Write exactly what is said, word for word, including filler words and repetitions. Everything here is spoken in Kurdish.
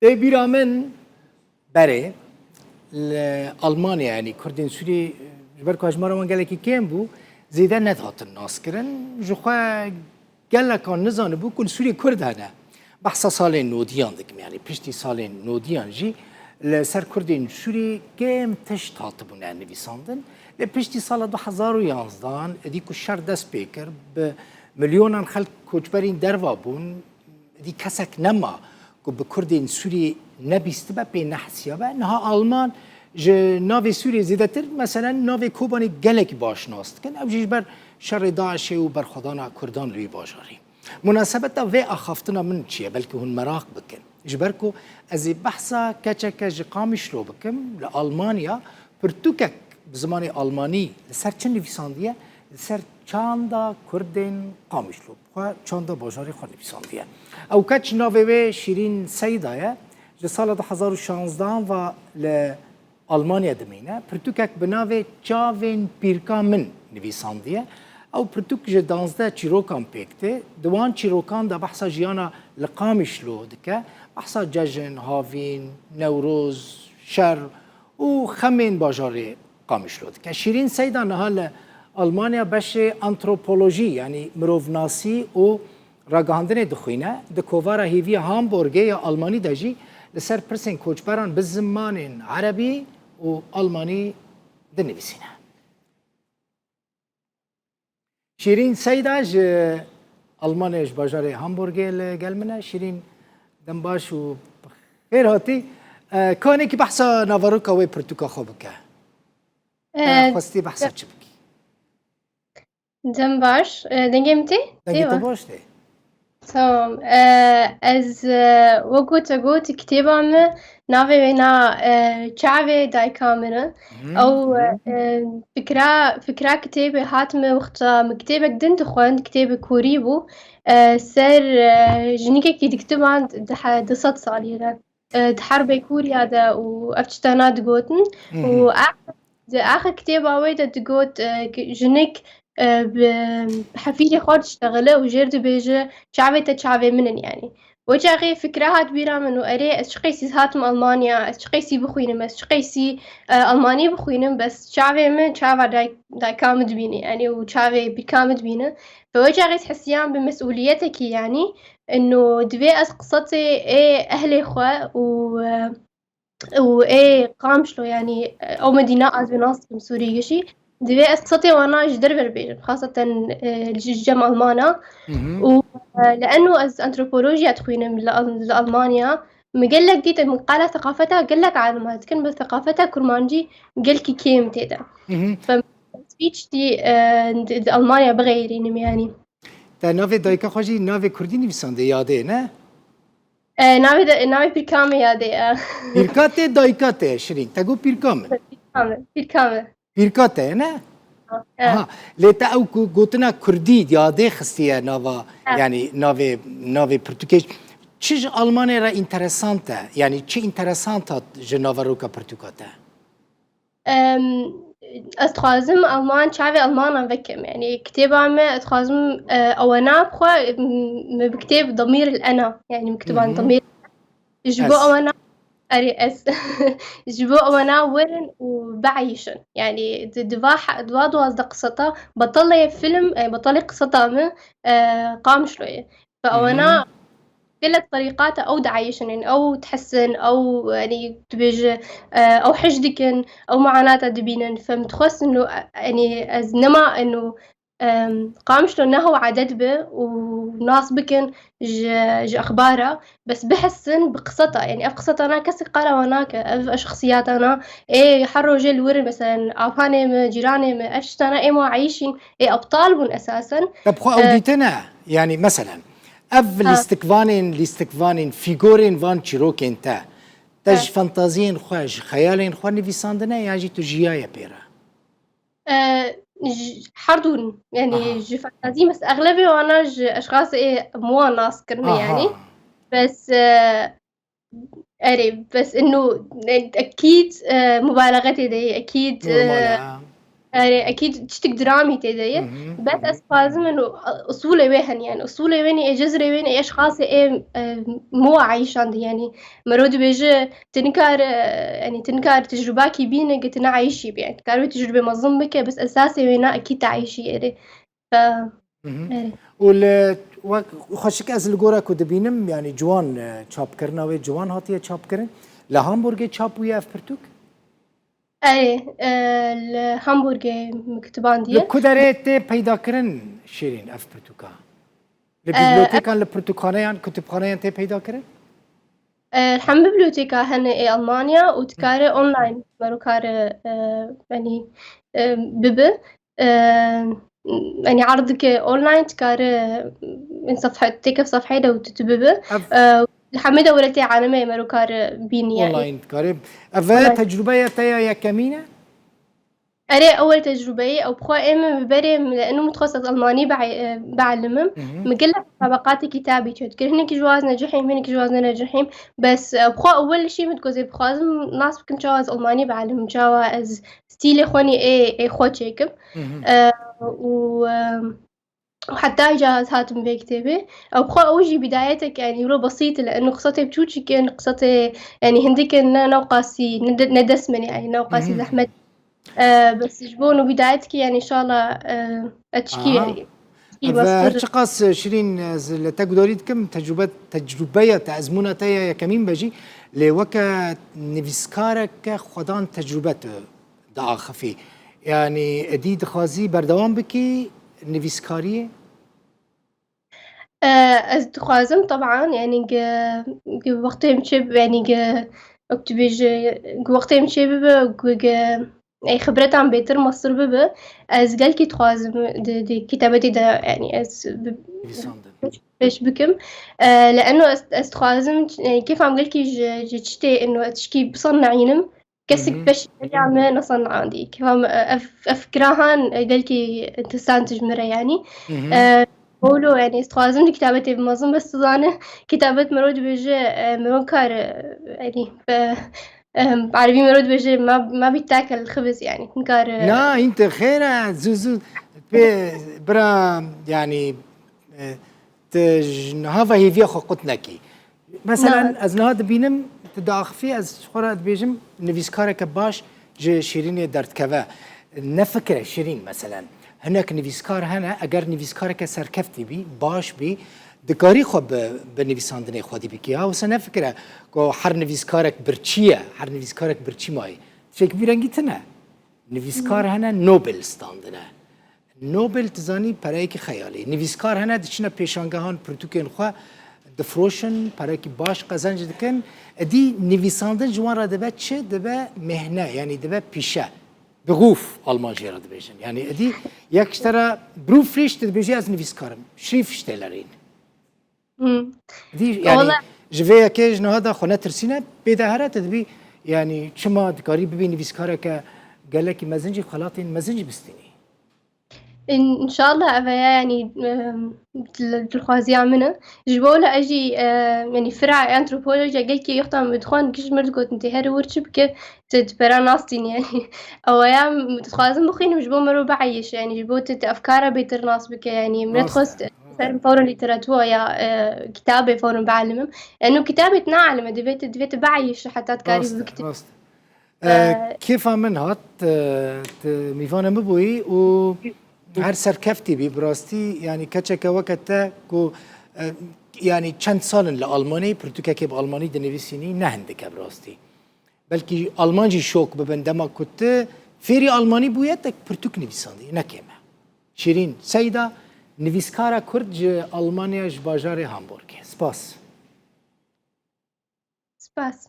Tê bîra min berê li Almanya, yanî Kurdên Sûrî, ji ber ku hejmara wan gelekî kêm bû, zêde nedihatin naskirin. Ji xwe gelekan nizanibû ku li Sûriyê Kurd hene. Behsa salên nodiyan dikim, yanî piştî salên nodiyan jî li ser Kurdên Sûrî kêm tişt hatibûne nivîsandin. Lê piştî sala du hezar û yanzdehan, êdî ku şer dest pê kir, bi milyonan xelk koçberîn derva bûn, êdî kesek nema ku bi Kurdên Sûrî nebîstibe, pê nehisiyabe. Niha Alman ji navê Sûriyê zêdetir, meselen, navê Kobanê gelekî baş nas dikin. Ew jî ji ber şerê DAIŞê û berxwedana Kurdan li wî bajarî. Munasebeta vê axaftina min çi ye? Belkî hûn meraq bikin. Ji ber ku ez ê behsa keçeke ji Qamişlo bikim, li Almanya pirtûkek bi zimanê almanî li ser çi nivîsandiye? Li ser çanda Kurdên Qamişlo. Xwe çanda bajarê xwe nivîsandiye. Ew keç navê wê Şîrîn Seyda ye. Ji sala du hezar û şanzdehan ve li Almanya dimîne. Pirtûkek bi navê Çavên Pîrka Min nivîsandiye. Ew pirtûk ji danzdeh çîrokan pêk tê. Di wan çîrokan de behsa jiyana li Qamişlo dike. Behsa cejn, havîn, Newroz, şer û xemên bajarê Qamişlo dike. Şîrîn Seyda niha li Almanya beşê antropolojî, yanî mirovnasî û ragihandinê dixwîne. Di kovara hêvî ya Hamburgê ya Almanî de jî li ser pirsên koçberan bi zimanên erebî û almanî dinivîsîne. Şîrîn Seyda ji Almanya, ji bajarê Hamburgê li gel min e. Şîrîn, dem baş û xêr hatî. E, kanekî behsa naveroka wê pirtûka xwe bike. E, E, xwestî behsa çi bikî? Dem baş. E, dengê min tê? Dengê Tê te wa? Baş tê. Tamam. E, ez, e, wek ku te got, kitêba min navê wê na, e, Çavê Dayika Min e. Hı hı. Ew, e, fikra, fikra kitêbê hat min wexta min kitêbek din dixwend, kitêbê Kûrî bû. E, ser, e, jinikekî diktiban di he-, du sed salî re. E, di herbê Kûriya de û ev tiştana digotin. Hı hı. Û ax-, di axa kitêba wê de digot, e, ki jinik, e, bi hefîrê xwe diştexile û jêr dibêje, "Çavê te çavê min in," yanî. Wê çaxê fikra hat bîra min û erê, ez çiqeysî hatim Almanya, ez çiqeysî bixwînim, ez çiqeysî, e, Almanî bixwînim, bes çavê min çava dayk-, dayka min dibîne, yanî û çavê pîrka min dibîne. Fe wê çaxê ez hesiyan bi mesûliyetekî, yanî, ino divê ez qiseta ê ehlê xwe û, e, û ê Qamişlo, yanî, e, ew Medîna ez wê nas dikim Sûrî gişî. Divê ez qiseta wana ji derve bêjim, xaseten, e, ji cem Almana. Hı hı. Û, e, li eno ez antropolojiya dixwînim li Al-, li Almanya. Min gelek dît, min qala seqafeta gelek alima dikin, bi seqafeta kurmancî gelkî kêm tê de. Hı hı. Fe ez vî tiştî, e, di, di Almanya bixeyrînim, yanî. Te navê dayika xwe jî navê kurdî nivîsandiye, Yadê, ne? E, navê de, navê pîrka min Yadê ye. Pîrka te, dayika te, Şirîn. Te got pîrka min. Pîrka min, pîrka min. Pîrka te ye, ne? Ha, evet. Aha. Lê te ew ku gotina kurdî Yadê xistiye nava, Ha. yanî navê, navê pirtûkê. Çi ji Almanê re înteresant e? Yanî çi înteresant hat ji naveroka pirtûka te? Em, ez dixwazim Alman, çavê Almanan vekim. Yanî kitêba me, ez dixwazim, e, ewana bixwe, m-, me bi kitêb damîr el ena. Yanî min kitiban Hı hı. damîr. Ji bo Ez. ewana, erê ez. Ji bo ewana werin û bieyîşin. Yanî di, di va he-, di va duwazdeh qiseta, betelê film, e, betelê qiseta me, e, Qamişlo ye. Fe Hı hı. ewana gelek terîqata ew dieyîşin, yanî ew dihesin, ew, yanî, dibêje, e, ew hej dikin, ew muanata dibînin. Fe min dixwest ino, yanî, ez nema ino, em, Qamişlo ne hew edet be û nas bikin ji, ji exbara, bes bihesin bi qiseta. Yanî ev qisetana kesek qala wan nake, ev şexsiyatana ê her rojê li wir in, meselen, avanê me, cîranê me, ev tiştana ê ma eyîşîn, ê ebtal bûn esasen. Te bi xwe ew E, dîtine? Yanî, meselen, ev Ha. lîstikvanên, lîstikvanên, fîgorên van çîrokên te, te Ha. ji fantaziyên xwe, ji xeyalên xwe nivîsandine yan jî tu jiyaye pê re? E, ji, herdûn. Yanî Aha. ji fantazî, mes-, exlebê wana ji eşxasê ê min wan nas kirine Aha. yanî. Bes, e, Erê, bes ino, e, ekîd, e, mubalexe tê de ye, ekîd, e, Normal e. Erê, ekîd tiştik dramî tê de ye. Bes ez dixwazim min û usûlê wê hene, yani usûlê wê ne, ê cizrê wê ne, ê eşxasê ê, e, mowa eyşan de, yani mero dibêje, tu nikar, e, yani tu nikar tecrubakî bîne, ki tu ne eyşî bî. Yani tu kar wê tecrube mezin bike, bes esasê wê ne, ekîd te eyşî erê. Fe, erê. Û li wek xweşik ez li gora ku dibînim, yani ciwan, e, çapkirina wê ciwan hatiye çapkirin. Li Hamburgê çap bûye ev pirtûk? Erê, e, li Hamburgê miktiban diye. Li ku derê tê peyda kirin Şîrîn ev pirtûka? Li E, bibliotekan, li pirtûkxaneyan, kutubxaneyan tê peyda kirin? E, hem biblioteka hene ê Almanya û dikare online mero kare, e, yani, e, bibe. E, yani erd dike online, dikare, e, sefhe, têkeve sefheyê de û tu, tu bibe. Ev E, li hemê dewletê alemê mero kare bîniye. Online dikare. Ev Online. Tecrübeya te ya yekemîn e? Erê, ewel tecrubeyê ew bi xwe ê min bi berê min, li eno min dixwest ez Almanî be-, e, biellimim. Min gelek musabeqatê kitabî çêdikir. Hinekî ji wan ez necihîm, hinekî ji wan ez nenecihîm. Bes, e, bi xwe ewel jî min digot ez dixwazim nas bikim çawa ez Almanî biellimim, çawa ez stîlê xwe nî ê, ê xwe çêkim. E, û, e, û heta îca ez hatim vê kitêbê. Ew bi xwe ew jî bîdayetek, yani, wilo besît e, li eno qisatê biçûçik in, qisatê, yani, hindik in, ne, ne qasî, ne de-, ne dest min, yani, ne qasî zehmet. E, bes ji bo no bîdayetekî, yani, înşallah, e, ez tişkî, Aha. yani, tişkî Ve her bastir. Çiqas, e, Şirîn, ez li te gudarî dikim, tecrube, tecrubeya te, ezmûna te ya yekemîn be jî, lê weke nivîskareke xwedan tecrube tu diaxifî. Yani, edî dixwazî berdewam bikî nivîskariyê? E, ez dixwazim, teban, yani, gi, gi wextê min çê, yani, gi, wek tu bêjî, gi wextê min çê bibe, gi, gi, ê xibretan bêtir mestir bibe, ez gelkî dixwazim di, di kitabetê de, yani, ez bi, Nivîsandin. pêş bikim. E, li eno ez, ez dixwazim, yani, kêfa min gelkî ji, ji çitê eno ez tişkî bisanayînim, kesik Hı hı. peşî beriya me nesanandî. Kêfa min, e, ev, ev fikra han, e, gelkî interesant ji min re, yani. Hı hı. E, Bolo, yani, ez dixwazim di kitabetê bimezin, bes tu zane, kitabet mero dibêje, e, mero kar, e, yani, e, e, erebî mero dibêje, ma, ma bî tekel xibis, yani, nikar, e, Na, inte xêr e, zû, zû, pê, bira, yani, e, tu ji niha ve hêviya xwe qut nekî. Meselen, Na. ez niha dibînim, tu diaxifî, ez ji xwe re dibêjim, nivîskareke baş ji Şîrînê derdikeve. Nefikire Şîrîn, meselen. Hinek nivîskar hene, eger nivîskareke serkeftî bî, baş bî, dikarî xwe bi, bi nivîsandinê xwedî bikî. Ha, wisa nefikire ku her nivîskarek birçî ye, her nivîskarek birçî mayî. Tiştekî vî rengî tune. Nivîskar hene Nobel standine. Nobel, tu zanî, pereyekî xeyalî. Nivîskar hene, diçine pêşangehan pirtûkên xwe difroşin, perekî baş qezenc dikin. Edî nivîsandin ji wan re dibe çi? Dibe mehne, yanî dibe pîşe. Beruf, Almancî re dibêjin. Yanî edî yek ji te re Berufsfähig, tu dibêjî ez nivîskar im. Schriftstellerin. Hmm. Dî, yanî, Wala- ji vê yekê ji niha de xwe netirsîne, pê de here tu dibî, yanî, çima dikarî bibî nivîskareke gelekî mezin jî xelatên mezin jî bistînî. In-, înşallah ev e, yanî, em, dil-, dilxwaziya min e. Ji bo wala ez jî, e, yanî, fira antropolojiya gelkî wexta min dixwend, giş mir digotin tê here wir çi bike, tu, tu pera nastînî, yanî. Ew ya, dixwazim bixwînim ji bo mero bieyîşe, yanî, ji bo tu, tu efkara bêtir nas bike, yanî, min Rast e. dixwest Ser fewra lîteratura ya, e, kitabê fewra biellimim. Eno kitabê tu naelime, divê tu, divê tu bieyîşî heta tu karî Rast e, bikitî. rast e. E, E, kêfa min hat, e, tu mîvana min bûyî û her serkeftî bî, bi rastî, yanî keçeke weke te ku, e, yanî çend sal in li Almanî, pirtûkekê bi Almanî dinivîsînî, ne hindik e bi rastî. Belkî Alman jî şok bibin dema ku tu fêrî Almanî bûye, te pirtûk nivîsandî, ne kêm e. Şîrîn Seyda, nivîskara Kurd ji Almanya, ji bajarê Hamburgê. Spas. Spas.